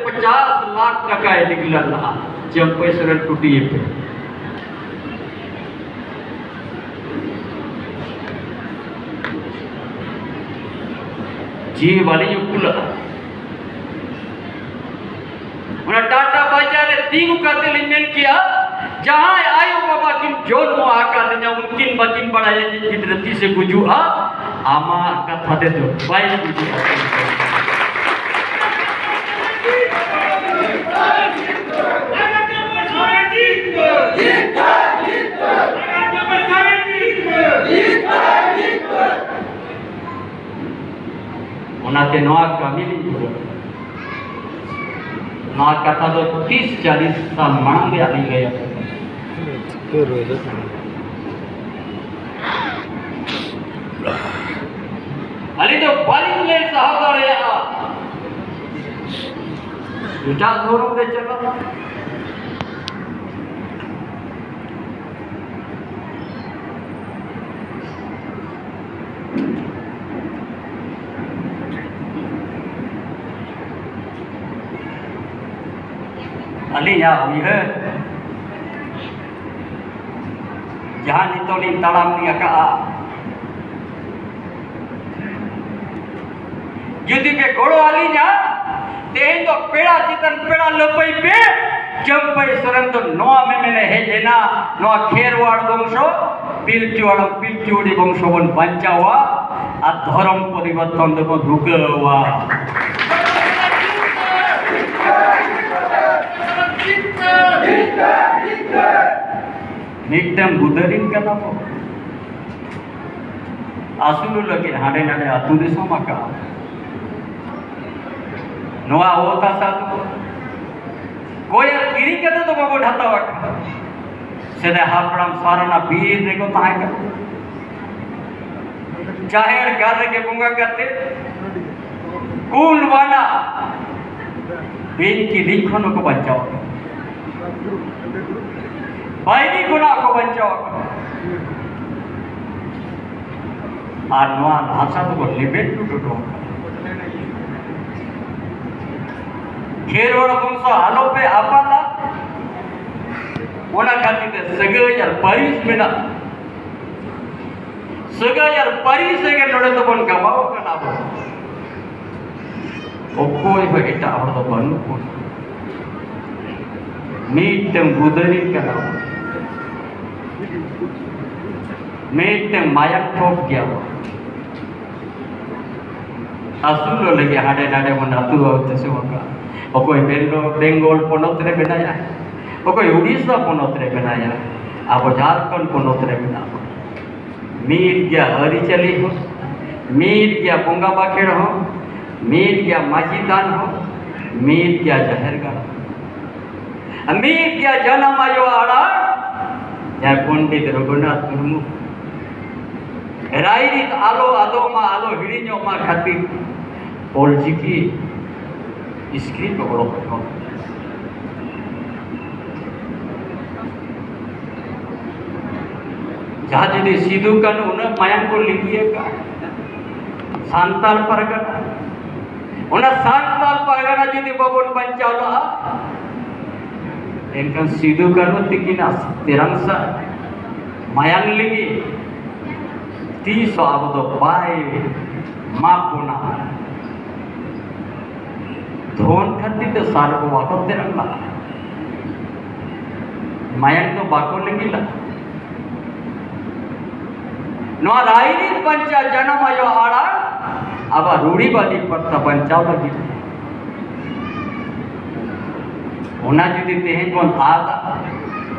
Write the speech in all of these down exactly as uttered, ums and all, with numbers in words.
ᱯᱚᱪᱟᱥ ᱞᱟᱠᱷ ᱴᱟᱠᱟᱭ declare ᱞᱟᱜᱼᱟ, ᱪᱟᱹᱢᱯᱟᱹᱭ ᱥᱚᱨᱮᱱ ᱴᱩᱴᱤᱭᱮ ᱯᱮ᱾ ᱡᱤᱣᱤ ᱵᱟᱹᱞᱤᱧ ᱩᱠᱩᱞᱟᱜᱼᱟ᱾ ᱚᱱᱟ ᱴᱟᱴᱟ ᱵᱟᱡᱟᱨ ᱨᱮ ᱛᱤᱸᱜᱩ ᱠᱟᱛᱮ ᱞᱤᱧ ᱢᱮᱱ ᱠᱮᱜᱼᱟ, ᱡᱟᱦᱟᱸᱭ ᱟᱭᱳ ᱵᱟᱵᱟ ᱠᱤᱱ ᱡᱚᱱᱢᱚ ᱟᱠᱟᱫᱤᱧᱟ, ᱩᱱᱠᱤᱱ ᱵᱟᱹᱠᱤᱱ ᱵᱟᱲᱟᱭᱟ ᱡᱮ ᱜᱤᱫᱽᱨᱟᱹ ᱛᱤᱥᱮ ᱜᱩᱡᱩᱜᱼᱟ? ᱟᱢᱟᱜ ᱠᱟᱛᱷᱟ ᱛᱮᱫᱚ ᱵᱟᱭ ᱜᱩᱡᱩᱜᱼᱟ᱾ ᱚᱱᱟᱛᱮ ᱱᱚᱣᱟ ᱠᱟᱹᱢᱤ ᱞᱤᱧ ᱯᱩᱨᱟᱹᱣ᱾ ᱱᱚᱣᱟ ᱠᱟᱛᱷᱟ ᱫᱚ ᱛᱤᱥ ᱪᱟᱞᱤᱥ ᱥᱟᱞ ᱢᱟᱲᱟᱝ ᱨᱮᱭᱟᱜ ᱞᱤᱧ ᱞᱟᱹᱭ ᱟᱯᱮ ᱠᱟᱱᱟ᱾ ᱟᱹᱞᱤᱧ ᱫᱚ ᱵᱟᱹᱞᱤᱧ ᱞᱟᱹᱭ ᱥᱟᱦᱟᱣ ᱫᱟᱲᱮᱭᱟᱜᱼᱟ᱾ ᱮᱴᱟᱜ ᱫᱷᱚᱨᱚᱢ ᱨᱮ ᱪᱟᱞᱟᱜ᱾ ᱟᱹᱞᱤᱧᱟᱜ ᱩᱭᱦᱟᱹᱨ, ᱡᱟᱦᱟᱸ ᱱᱤᱛᱚᱜ ᱞᱤᱧ ᱛᱟᱲᱟᱢ ᱤᱫᱤ ᱟᱠᱟᱫᱼᱟ, ᱡᱩᱫᱤ ᱯᱮ ᱜᱚᱲᱚ ᱟᱹᱞᱤᱧᱟ, ᱛᱮᱦᱮᱧ ᱫᱚ ᱯᱮᱲᱟ ᱪᱮᱛᱟᱱ ᱯᱮᱲᱟ ᱞᱟᱹᱯᱟᱹᱭ ᱯᱮ᱾ ᱪᱟᱹᱢᱯᱟᱹᱭ ᱥᱚᱨᱮᱱ ᱫᱚ ᱱᱚᱣᱟ ᱢᱮᱢᱮᱱᱮ ᱦᱮᱡ ᱞᱮᱱᱟ, ᱱᱚᱣᱟ ᱠᱷᱮᱨᱣᱟᱲ ᱵᱚᱝᱥᱚ, ᱯᱤᱞᱪᱩ ᱦᱟᱲᱟᱢ ᱯᱤᱞᱪᱩ ᱵᱩᱲᱦᱤ ᱵᱚᱝᱥᱚ ᱵᱚᱱ ᱵᱟᱧᱪᱟᱣᱟ ᱟᱨ ᱫᱷᱚᱨᱚᱢ ᱯᱚᱨᱤᱵᱚᱨᱛᱚᱱ ᱫᱚᱵᱚᱱ ᱨᱩᱠᱟᱹᱣᱟ᱾ ᱢᱤᱫᱴᱟᱝ ᱵᱩᱫᱟᱹᱨᱤᱱ ᱠᱟᱱᱟ ᱵᱚ᱾ ᱟᱹᱥᱩᱞ ᱞᱟᱹᱜᱤᱫ ᱦᱟᱸᱰᱮ ᱱᱟᱰᱮ ᱟᱹᱛᱩ ᱫᱤᱥᱚᱢ ᱟᱠᱟᱫ᱾ ᱱᱚᱣᱟ ᱚᱛ ᱦᱟᱥᱟ ᱫᱚ ᱠᱚᱭ ᱟᱨ ᱠᱤᱨᱤᱧ ᱠᱟᱛᱮ ᱫᱚ ᱵᱟᱵᱚᱱ ᱦᱟᱛᱟᱣ ᱟᱠᱟᱫ᱾ ᱥᱮᱫᱟᱭ ᱦᱟᱯᱲᱟᱢ ᱥᱟᱨᱱᱟ ᱵᱤᱨ ᱨᱮᱠᱚ ᱛᱟᱦᱮᱸ ᱠᱟᱱᱟ᱾ ᱡᱟᱦᱮᱨ ᱜᱟᱲ ᱨᱮᱜᱮ ᱵᱚᱸᱜᱟ ᱠᱟᱛᱮ ᱠᱩᱞ ᱵᱟᱱᱟ ᱵᱤᱧ ᱠᱤᱫᱤᱧ ᱠᱷᱚᱱ ᱦᱚᱸᱠᱚ ᱵᱟᱧᱪᱟᱣ ᱟᱠᱟᱱᱟ᱾ ᱵᱟᱹᱭᱨᱤ ᱠᱷᱚᱱᱟᱜ ᱠᱚ ᱵᱟᱧᱪᱟᱣ ᱟᱠᱟᱱᱟ᱾ ᱟᱨ ᱱᱚᱣᱟ ᱦᱟᱥᱟ ᱫᱚᱠᱚ ᱞᱮᱵᱮᱫ ᱞᱩᱴ ᱦᱚᱴᱚ ᱟᱠᱟᱫᱟ᱾ ᱠᱷᱮᱨᱣᱟᱲ ᱵᱚᱝᱥᱚ ᱟᱞᱚᱯᱮ ᱟᱯᱟᱛᱟ᱾ ᱚᱱᱟ ᱠᱷᱟᱹᱛᱤᱨ ᱛᱮ ᱥᱟᱹᱜᱟᱹᱭ ᱟᱨ ᱯᱟᱹᱨᱤᱥ ᱢᱮᱱᱟᱜᱼᱟ᱾ ᱥᱟᱹᱜᱟᱹᱭ ᱟᱨ ᱯᱟᱹᱨᱤᱥ ᱨᱮᱜᱮ ᱱᱚᱰᱮ ᱫᱚᱵᱚᱱ ᱜᱟᱵᱟᱣ ᱠᱟᱱᱟ ᱵᱚᱱ᱾ ᱚᱠᱚᱭ ᱦᱚᱸ ᱮᱴᱟᱜ ᱦᱚᱲ ᱫᱚ ᱵᱟᱹᱱᱩᱜ ᱵᱚᱱᱟ᱾ ᱢᱤᱫᱴᱟᱝ ᱜᱩᱫᱟᱹᱨᱤ ᱠᱟᱱᱟ ᱵᱚᱱ᱾ ᱢᱤᱫᱴᱟᱝ ᱢᱟᱭᱟᱢ ᱴᱷᱚᱯ ᱜᱮᱭᱟ ᱵᱚᱱ᱾ ᱟᱹᱥᱩᱞᱚᱜ ᱞᱟᱹᱜᱤᱫ ᱦᱟᱸᱰᱮ ᱱᱟᱰᱮ ᱵᱚᱱ ᱟᱹᱛᱩ ᱟᱹᱛᱩ ᱥᱮ ᱵᱚᱱ, ᱚᱠᱚᱭ ᱵᱮᱝᱜᱚ-, ᱵᱮᱝᱜᱚᱞ ᱯᱚᱱᱚᱛ ᱨᱮ ᱢᱮᱱᱟᱭᱟ, ᱚᱠᱚᱭ ᱩᱲᱤᱥᱥᱟ ᱯᱚᱱᱚᱛ ᱨᱮ ᱢᱮᱱᱟᱭᱟ, ᱟᱵᱚ ᱡᱷᱟᱲᱠᱷᱚᱸᱰ ᱯᱚᱱᱚᱛ ᱨᱮ ᱢᱮᱱᱟᱜ ᱵᱚᱱᱟ᱾ ᱢᱤᱫ ᱜᱮᱭᱟ ᱟᱹᱨᱤᱪᱟᱹᱞᱤ ᱦᱚᱸ, ᱢᱤᱫ ᱜᱮᱭᱟ ᱵᱚᱸᱜᱟ ᱵᱟᱠᱷᱮᱲ ᱦᱚᱸ, ᱢᱤᱫ ᱜᱮᱭᱟ ᱢᱟᱹᱡᱷᱤ ᱛᱷᱟᱱ ᱦᱚᱸ, ᱢᱤᱫ ᱜᱮᱭᱟ ᱡᱟᱦᱮᱨ ᱜᱟᱲ ᱦᱚᱸ᱾ ᱢᱤᱫ ᱜᱮᱭᱟ ᱡᱟᱱᱟᱢ ᱟᱭᱳ ᱟᱲᱟᱝ, ᱡᱟᱦᱟᱸᱭ ᱯᱚᱱᱰᱤᱛ ᱨᱚᱜᱷᱩᱱᱟᱛᱷ ᱢᱩᱨᱢᱩ᱾ ᱨᱟᱭᱨᱤᱛ ᱟᱞᱚ ᱟᱫᱚᱜ ᱢᱟ, ᱟᱞᱚ ᱦᱤᱲᱤᱧᱚᱜ ᱢᱟ ᱠᱷᱟᱹᱛᱤᱨ ᱚᱞᱪᱤᱠᱤ ᱥᱠᱨᱤᱯᱴ ᱚᱰᱚᱠ ᱟᱠᱟᱱᱟ᱾ ᱡᱟᱦᱟᱸ ᱡᱩᱫᱤ ᱥᱤᱫᱩ ᱠᱟᱹᱱᱦᱩ ᱩᱱᱟᱹᱜ ᱢᱟᱭᱟᱢ ᱠᱚ ᱞᱤᱸᱜᱤ ᱟᱠᱟᱫ ᱥᱟᱱᱛᱟᱲ ᱯᱟᱨᱜᱟᱱᱟ, ᱚᱱᱟ ᱥᱟᱱᱛᱟᱲ ᱯᱟᱨᱜᱟᱱᱟ ᱡᱩᱫᱤ ᱵᱟᱵᱚᱱ ᱵᱟᱧᱪᱟᱣ ᱞᱟᱦᱟ, ᱮᱱᱠᱷᱟᱱ ᱥᱤᱫᱩ ᱠᱟᱹᱱᱦᱩ ᱛᱤᱠᱤᱱᱟᱜ ᱛᱮᱨᱟᱝ ᱥᱟᱨ ᱢᱟᱭᱟᱝ ᱞᱤᱸᱜᱤ ᱛᱤᱥ ᱦᱚᱸ ᱟᱵᱚ ᱫᱚ ᱵᱟᱭ ᱢᱟᱯ ᱵᱚᱱᱟ᱾ ᱫᱷᱚᱱ ᱠᱷᱟᱹᱛᱤᱨ ᱛᱮ ᱥᱟᱨ ᱠᱚ ᱵᱟᱠᱚ ᱛᱮᱨᱟᱝ ᱞᱟᱜᱼᱟ, ᱢᱟᱭᱟᱝ ᱫᱚ ᱵᱟᱠᱚ ᱞᱤᱸᱜᱤ ᱞᱟᱜᱼᱟ᱾ ᱱᱚᱣᱟ ᱨᱟᱭᱨᱤᱛ ᱵᱟᱧᱪᱟᱣ, ᱡᱟᱱᱟᱢ ᱟᱭᱳ ᱟᱲᱟᱝ, ᱟᱵᱚᱣᱟᱜ ᱨᱩᱲᱤᱵᱟᱫᱤ ᱯᱨᱚᱛᱷᱟ ᱵᱟᱧᱪᱟᱣ ᱞᱟᱹᱜᱤᱫ, ᱚᱱᱟ ᱡᱩᱫᱤ ᱛᱮᱦᱮᱧ ᱵᱚᱱ ᱟᱫᱟ,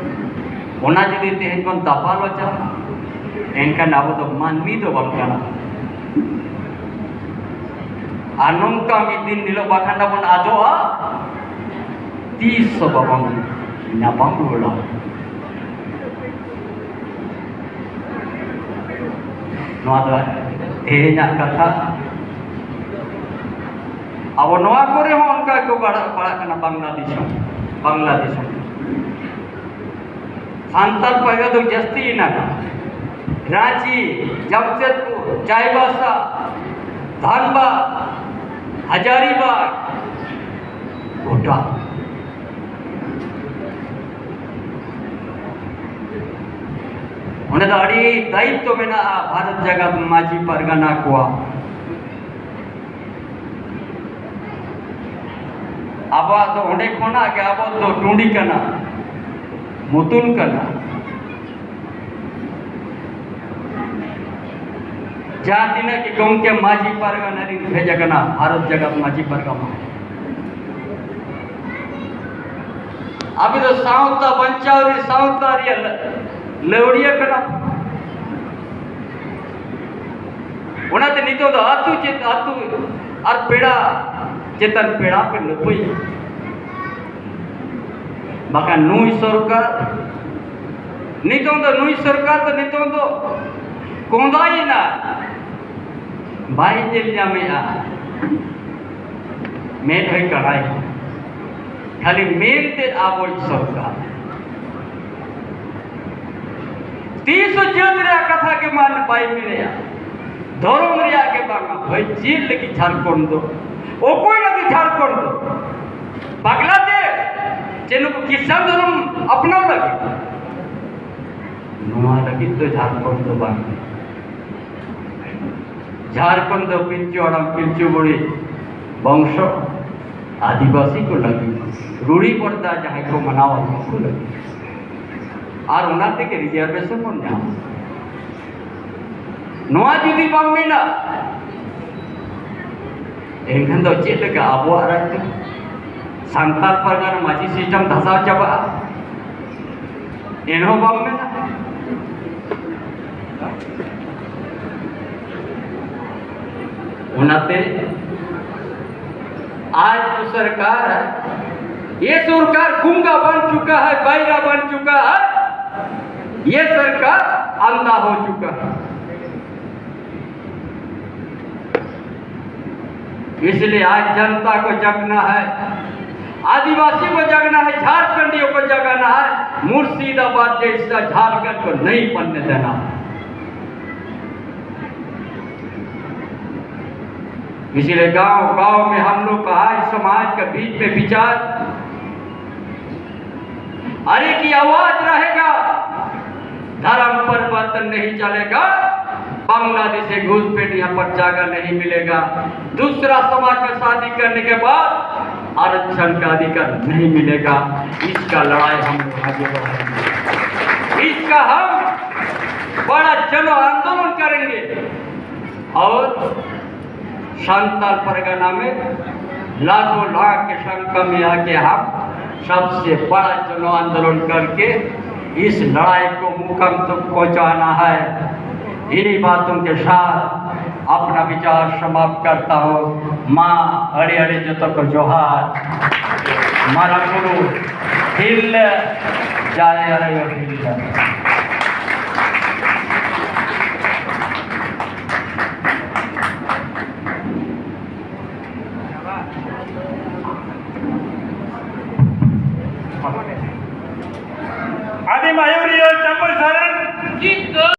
ᱚᱱᱟ ᱡᱩᱫᱤ ᱛᱮᱦᱮᱧ ᱵᱚᱱ ᱫᱟᱯᱟᱞ ᱦᱚᱪᱚᱜᱼᱟ, ᱮᱱᱠᱷᱟᱱ ᱟᱵᱚ ᱫᱚ ᱢᱟᱹᱱᱢᱤ ᱫᱚ ᱵᱟᱝ ᱠᱟᱱᱟ᱾ ᱟᱨ ᱱᱚᱝᱠᱟ ᱢᱤᱫ ᱫᱤᱱ ᱦᱤᱞᱳᱜ ᱵᱟᱠᱷᱟᱱ ᱫᱚᱵᱚᱱ ᱟᱫᱚᱜᱼᱟ, ᱛᱤᱥ ᱦᱚᱸ ᱵᱟᱵᱚᱱ ᱧᱟᱯᱟᱢ ᱨᱩᱣᱟᱹᱲᱟ᱾ ᱱᱚᱣᱟ ᱫᱚ ᱛᱮᱦᱮᱧᱟᱜ ᱠᱟᱛᱷᱟ᱾ ᱟᱵᱚ ᱱᱚᱣᱟ ᱠᱚᱨᱮ ᱦᱚᱸ ᱚᱱᱠᱟ ᱜᱮᱠᱚ ᱯᱟᱲᱦᱟᱜ, ᱯᱟᱲᱦᱟᱜ ᱠᱟᱱᱟ, ᱵᱟᱝᱞᱟ ᱫᱤᱥᱚᱢ, ᱵᱟᱝᱞᱟ ᱫᱤᱥᱚᱢ᱾ ᱥᱟᱱᱛᱟᱲ ᱯᱟᱭᱨᱟ ᱫᱚ ᱡᱟᱹᱥᱛᱤᱭᱮᱱᱟ᱾ ᱨᱟᱸᱪᱤ, ᱡᱟᱢᱥᱮᱫᱽᱯᱩᱨ, ᱪᱟᱭᱵᱟᱥᱟ, ᱫᱷᱟᱱᱵᱟᱫᱽ, ᱦᱟᱡᱟᱨᱤᱵᱟᱜᱽ, ᱜᱚᱴᱟ᱾ ᱚᱸᱰᱮ ᱫᱚ ᱟᱹᱰᱤ ᱫᱟᱭᱤᱛᱛᱚ ᱢᱮᱱᱟᱜᱼᱟ ᱵᱷᱟᱨᱚᱛ ᱡᱟᱠᱟᱛ ᱢᱟᱹᱡᱷᱤ ᱯᱟᱨᱜᱟᱱᱟ ᱠᱚᱣᱟᱜ᱾ ᱟᱵᱚᱣᱟᱜ ᱫᱚ ᱚᱸᱰᱮ ᱠᱷᱚᱱᱟᱜ ᱜᱮ ᱟᱵᱚ ᱫᱚ ᱴᱩᱸᱰᱤ ᱠᱟᱱᱟ, ᱢᱩᱛᱩᱞ ᱠᱟᱱᱟ᱾ ᱡᱟᱦᱟᱸ ᱛᱤᱱᱟᱹᱜ ᱜᱮ ᱜᱚᱢᱠᱮ ᱢᱟᱹᱡᱷᱤ ᱯᱟᱨᱜᱟᱱᱟ ᱨᱤᱱ ᱦᱮᱡ ᱟᱠᱟᱱᱟ, ᱵᱷᱟᱨᱚᱛ ᱡᱟᱠᱟᱛ ᱢᱟᱹᱡᱷᱤ ᱯᱟᱨᱜᱟᱱᱟ, ᱟᱵᱚ ᱫᱚ ᱥᱟᱶᱛᱟ ᱵᱟᱧᱪᱟᱣ ᱨᱮ ᱥᱟᱶᱛᱟ ᱨᱮᱭᱟᱜ ᱞᱟᱹᱣᱲᱤᱭᱟᱹ ᱠᱟᱱᱟ᱾ ᱚᱱᱟᱛᱮ ᱱᱤᱛᱚᱜ ᱫᱚ ᱟᱹᱛᱩ ᱪᱮᱛ-, ᱟᱹᱛᱩ ᱟᱨ ᱯᱮᱲᱟ ᱪᱮᱛᱟᱱ ᱯᱮᱲᱟ ᱯᱮ ᱞᱟᱹᱯᱟᱹᱭᱟ᱾ ᱵᱟᱠᱷᱟᱱ ᱱᱩᱭ ᱥᱚᱨᱠᱟᱨ, ᱱᱤᱛᱚᱝ ᱫᱚ ᱱᱩᱭ ᱥᱚᱨᱠᱟᱨ ᱫᱚ ᱱᱤᱛᱚᱝ ᱫᱚ ᱠᱚᱸᱫᱟᱭᱮᱱᱟ, ᱵᱟᱭ ᱧᱮᱞ ᱧᱟᱢᱮᱜᱼᱟ, ᱢᱮᱫ ᱦᱚᱸᱭ ᱠᱟᱲᱟᱭ᱾ ᱠᱷᱟᱹᱞᱤ ᱢᱮᱱᱛᱮ ᱟᱵᱚᱭᱤᱡ ᱥᱚᱨᱠᱟᱨ ᱛᱤᱥ ᱦᱚᱸ ᱡᱟᱹᱛ ᱨᱮᱭᱟᱜ ᱠᱟᱛᱷᱟ ᱜᱮ ᱢᱟᱱ ᱵᱟᱭ ᱢᱮᱱᱮᱜᱼᱟ, ᱫᱷᱚᱨᱚᱢ ᱨᱮᱭᱟᱜ ᱜᱮ ᱵᱟᱝᱟ᱾ ᱵᱷᱟᱹᱭ, ᱪᱮᱫ ᱞᱟᱹᱜᱤᱫ ᱡᱷᱟᱲᱠᱷᱚᱸᱰ ᱫᱚ? ᱚᱠᱚᱭ ᱞᱟᱹᱜᱤᱫ ᱡᱷᱟᱲᱠᱷᱚᱸᱰ ᱫᱚ? ᱵᱟᱝᱞᱟᱫᱮᱥ ᱪᱮ ᱱᱩᱠᱩ ᱠᱷᱨᱤᱥᱴᱟᱱ ᱫᱷᱚᱨᱚᱢ ᱟᱯᱱᱟᱣ ᱞᱟᱹᱜᱤᱫ? ᱱᱚᱣᱟ ᱞᱟᱹᱜᱤᱫ ᱫᱚ ᱡᱷᱟᱲᱠᱷᱚᱸᱰ ᱫᱚ ᱵᱟᱝ᱾ ᱡᱷᱟᱲᱠᱷᱚᱸᱰ ᱫᱚ ᱯᱤᱞᱪᱩ ᱦᱟᱲᱟᱢ ᱯᱤᱞᱪᱩ ᱵᱩᱲᱦᱤ ᱵᱚᱝᱥᱚ ᱟᱹᱫᱤᱵᱟᱹᱥᱤ ᱠᱚ ᱞᱟᱹᱜᱤᱫ, ᱨᱩᱲᱤ ᱯᱚᱨᱫᱟ ᱡᱟᱦᱟᱸᱭ ᱠᱚ ᱢᱟᱱᱟᱣᱟ, ᱩᱱᱠᱩ ᱞᱟᱹᱜᱤᱫ᱾ ᱟᱨ ᱚᱱᱟ ᱛᱮᱜᱮ ᱨᱤᱡᱟᱨᱵᱷᱮᱥᱚᱱ ᱵᱚᱱ ᱧᱟᱢᱟ᱾ ᱱᱚᱣᱟ ᱡᱩᱫᱤ ᱵᱟᱢ ᱢᱮᱱᱟ, ᱮᱱᱠᱷᱟᱱ ᱫᱚ ᱪᱮᱫ ᱞᱮᱠᱟ ᱟᱵᱚᱣᱟᱜ ᱨᱟᱡᱽ ᱫᱚ? ᱥᱟᱱᱛᱟᱲ ᱯᱟᱨᱜᱟᱱᱟ ᱢᱟᱹᱡᱷᱤ ᱥᱤᱥᱴᱮᱢ ᱫᱷᱟᱥᱟᱣ ᱪᱟᱵᱟᱜᱼᱟ, ᱮᱱᱦᱚᱸ ᱵᱟᱢ ᱢᱮᱱᱟ᱾ ᱚᱱᱟᱛᱮ ᱟᱡ ᱫᱚ ᱥᱚᱨᱠᱟᱨ, ᱤᱭᱮ ᱥᱚᱨᱠᱟᱨ ᱜᱩᱝᱜᱟ ᱵᱟᱱ ᱪᱩᱠᱟ ᱦᱟᱭ, ᱵᱟᱭᱨᱟ ᱵᱟᱱ ᱪᱩᱠᱟ ᱦᱟᱭ, ᱤᱭᱮ ᱥᱚᱨᱠᱟᱨ ᱟᱱᱫᱷᱟ ᱦᱳ ᱪᱩᱠᱟ ᱦᱟᱭ᱾ इसलिए आज जनता को जगना है, आदिवासी को जगना है, झारखंडियों को जगाना है। मुर्शिदाबाद जैसा झारखंड को नहीं बनने देना। इसलिए गांव गांव में हम लोग का आज समाज के बीच में विचार, अरे की आवाज रहेगा, धर्म परिवर्तन नहीं चलेगा, बांग्लादेश से घुसपैठ यहाँ पर जगह नहीं मिलेगा, दूसरा समाज में शादी करने के बाद आरक्षण का अधिकार नहीं मिलेगा। इसका लड़ाई हम लोग आगे बढ़ाएंगे, इसका हम बड़ा जन आंदोलन करेंगे। और संताल परगना में लाखों लाख के संख्या में आके हम सबसे बड़ा जन आंदोलन करके इस लड़ाई को मुकाम तक पहुंचाना है। इन्हीं बातों के साथ अपना विचार समाप्त करता हूँ। माँ अड़ी अड़ी जो तक जोहार, मारा गुरु हिल जाए अरे हिल।